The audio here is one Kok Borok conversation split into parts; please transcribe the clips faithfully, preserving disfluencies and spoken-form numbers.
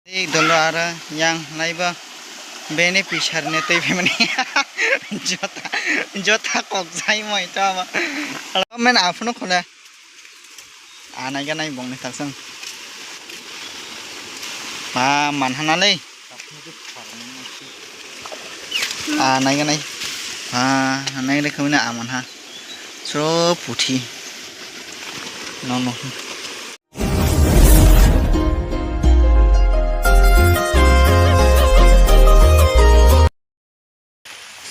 Ek dolo aro yang naibo bene pisar ne tei phaimani. Jota, jota kok jai moi to abo. Men aphunu khole. A naiga nai bongni taksang. Ma manhana le. A naiga nai. A naiga nai khamina a manha. Sro puthi. No no.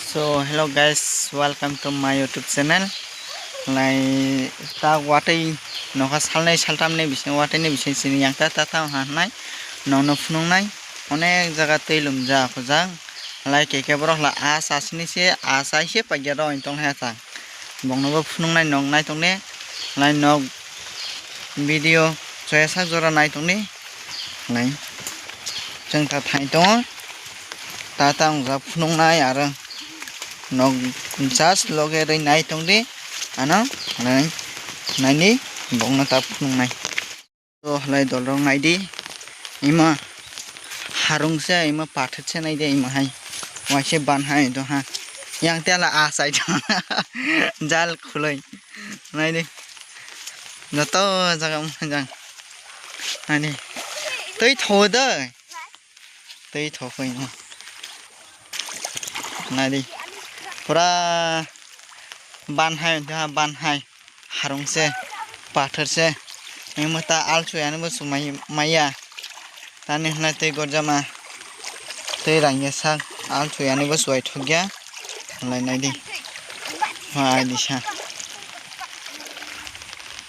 So hello guys, welcome to my YouTube channel. Lai ta watwi nokha salnai saltamni bising watwini bising sini yang ta ta ta hanai nokno phunuknai onek jaga twi lumjak hojak lai keke borok la a sasini se a sai se paikya rw tong hai ta bongnobo phunuknai nok nai tongni lai nok video choya sak jora nai tongni lai chwng ta thai tongo. Ta ta wng jak phunuknai aro nok just loge rwi nai tongdi ano nai naini bokno ta phunuknai. To halai dolrok naidi ima harung se ima pathak se naidi ima hai waise ban hai do ha yang tela a sai jal khuloi naidi joto jaga wng jang naidi twi thogo doi. Tei thokoi no. Nadi. Pura ban hai, ha ban hai. Harung se. Pathar se. Emo ta alchu yani bo sumai maya. Tani hwnai tei gorjama. Tei rangya sak. Alchu yani bo suai thokya. Lai nai di. Ha ai di sa.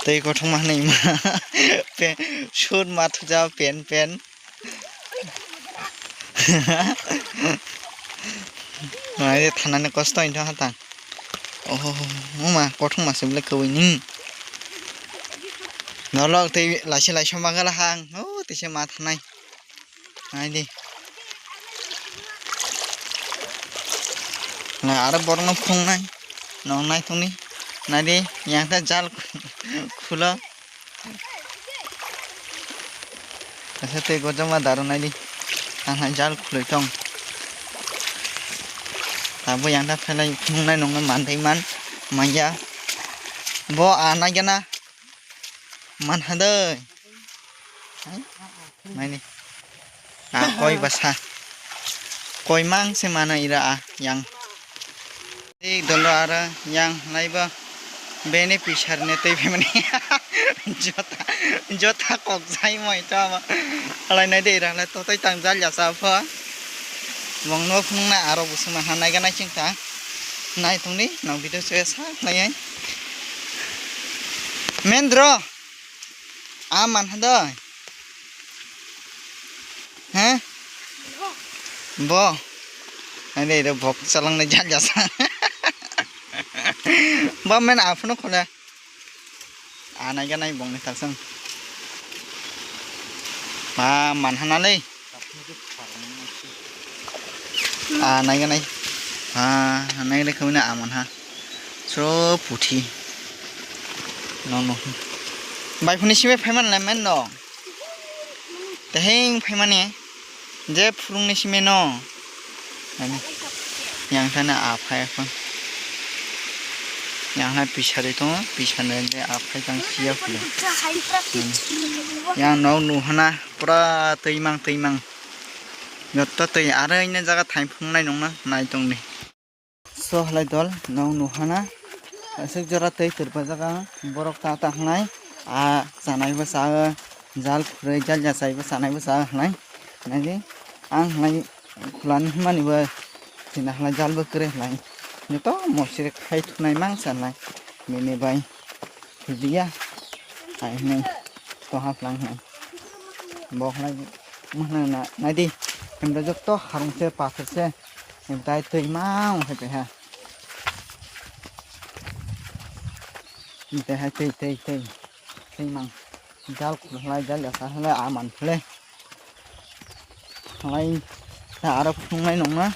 Tei kothoma hwnwi ma. Pe, sur ma thuja pen pen. Mai thanani kosto wngkha hatang. Oho, ma kothoma se bwle kwbwi ni. Nolok tei laisi laisi ma gala hang. O tise ma thanai. Nai di. Na aro borokno phunuknai. Nong nai thungni. Nai di, yang ta jal khulo. Asa tei kotorma daro naidi. Ang hai jal khuloi tong. Tabuk yang ta phelai phunuknai nongno man tei man manya. Bo a naigena man hadoi. Hai? Naini. A koi basa. Koi mang se mano ira a yang. Ek dolo aro yang naibo bene pisar ne tei phaimani. Jota, jota kok jai moi to abo. Halai nai de ira halai to tei tang jal ya sa pho. Bong no phunukna aro busuma ha naiga nai ching ta. Nai thung di, no video se sa nai ai. Mendro. A man hadoi. He? Bo. Ani ro bok chalang na jan jasa. Bo men aphunu khole. A nai ga nai bong ni tarsang. Ma man hana le. A nai ga nai. A nai le khawina a man ha. Sro puthi. No, no. Bai phuni simi phaiman lai men no. Teheng phaimani. Je phurung ni simi no. Ani. Yang sana a phai phun. Yang na pisari to, pisari je a phai tang sia phun. Yang no nu hana pura teimang teimang. Jotto tei aro ine jaga thaim phungnai nongna nai tongni. So halai dol nong nuhana aswk jora tei twrwk bajak ang borok ta ta hnai a chanai bwsa o jal khurui jal ya chai bwsa nai bwsa o hnai nai ang hnai khulani hwnmani bo chwna hnai jal bo kwrwi hnai joto mosiri khai thunai mang sanai bini bai. Hujiya hai hwnwi toha phlang hwnwi bo hwnwi mwkhwna naidi himda joto harung se pathor se himtai twi ma wng hai paiha himtai hai twi twi twi twi mang jal khulai jal ya sa hwnwi a man phule. Halai ta aro phunuknai nongna.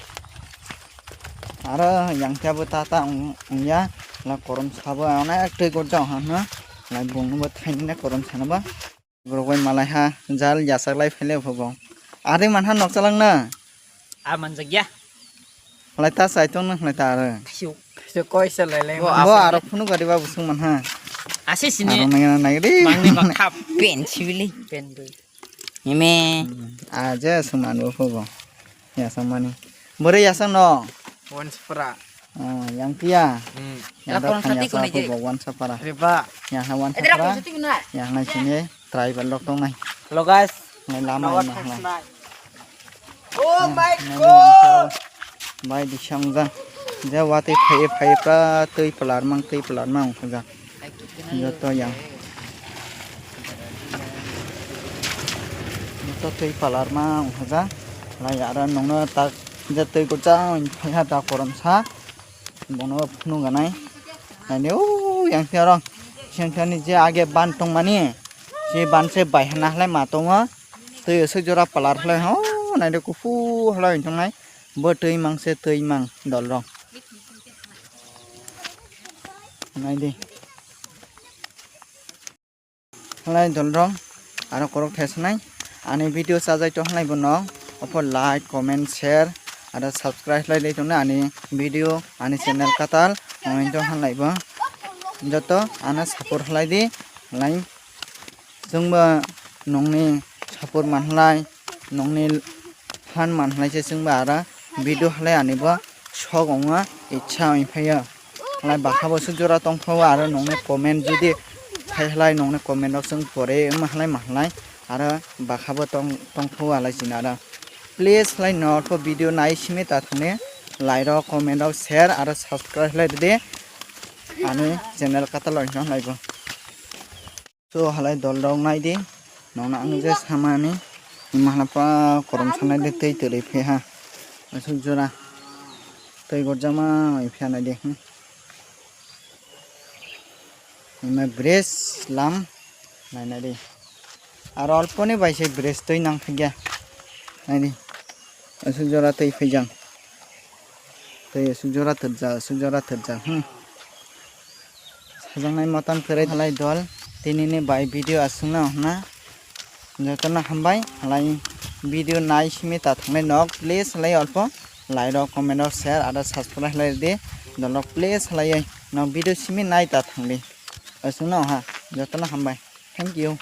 Aro yang khe bo ta ta wng-, wngya. La korom sabo onek twi gorjak hano. Lai bongno bo thainina korom sanaba. Borok bai malai ha jal yachaklai phele phobo. Ari manha nokchalangna. A manjakya. Lai ta sai tong nang lai ta aro. Kaisuk. Kaisuk koi se lai lai. Bo aro phunu gari ba busung manha. Ase sini. Aro nang nang nang ri. Mangni ba khap. Pen sibili. Pen bui. Eme. A je suman bo phogo. Ya samani. Bore ya sang no. Wan sepra. Oh, yang pia. Hmm. Ya da khanya sa phogo wan sepra. Riba. Ya ha wan sepra. Ya ha sini tribal lok tong nai. Hello guys. Nai lama ini ha. Oh my God! Bai di sangjang. Je watwi phai phai pra twi pelar mang twi pelar mang khaja. Joto yang. Joto twi pelar mang khaja. Lai ara nongno tak je twi kuchang phai ha da korom sa. Bono phunu ganai. Nani o yang tharo. Yang thani je age ban tong mani. Je ban se bai hana hlai ma tongo. Twi aswk jora palar khlai ho, naidi kuphur khlai wng thang nai. Bo twi mang se twi mang dol rok. Naidi. Khlai dol rok aro korok thai sanai. Ani video chajai to khlai bono. Opo like, comment, share aro subscribe khlai dai tongna ani video ani channel katal. Omo to khlai bo. Joto ano support khlai di. Lai. Chwngbo nongni support manlai, nongni phan manlai se chwngbo aro video halai ani bo sok wngo, ichha wng phaiyo. Halai bakha bo swk jora tongphao aro nongni comment jodi phai halai nongni comment rok chwng pore wngma halai ma halai aro bakha bo tong tongphao halai chini aro. Please halai norok video nai simi ta thangni like rok comment rok share aro subscribe halai rwdi ani channel katal rok wngkha halai bo. So halai dol rok nai di, nongna ang je samani, ima hala pa korom sanai de tei twrwi phi ha, aswk jora tei gorjama mai phi nai di, hmm. Ima bridge lam nai nai di, aro alponi bai se bridge twi nang thangya, nai di, aswk jora tei phaijang. Tei aswk jora thwrjak, aswk jora thwrjak, hmm. Sajaknai motan kwrwi halai dol, tinini bai video aswkno hwna. Jotono hambai, halai video nai simi ta thangnai nok, please halai olpo like rok, comment rok, share aro subscribe halai di. Dolok please halai nok video simi nai ta thangdi. Aswkno ha, jotono hambai. Thank you.